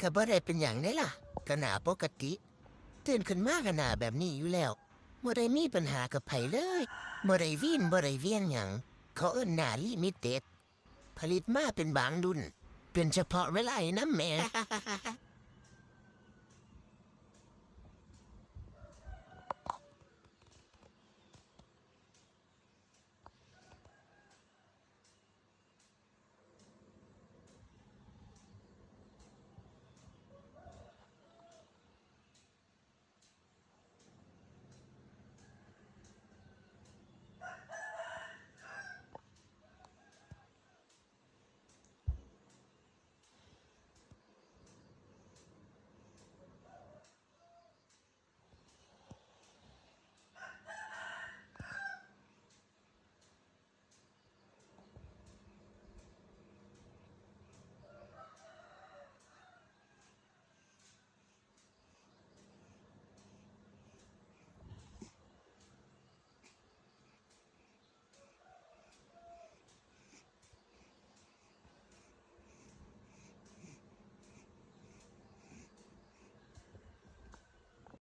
ກໍບໍ່ໄດ້ເປັນຫຍັງເດ້ລະ, ກໍໜ້າປົກກະຕິ. ຕື່ນຂຶ້ນມາກໍໜ້າແບບນີ້ຢູ່ແລ້ວ. ບໍ່ໄດ້ມີບັນຫາກັບໃຜເລີຍ. ບໍ່ໄດ້ວີນ ບໍ່ໄດ້ວຽນຫຍັງ. ເຂົາເອີ້ນໜ້າລິມິເຕັດ. ຜະລິດມາເປັນບາງລຸ້ນ. ເປັນສະເພາະເວລາໃຫ້ນຳແໝ.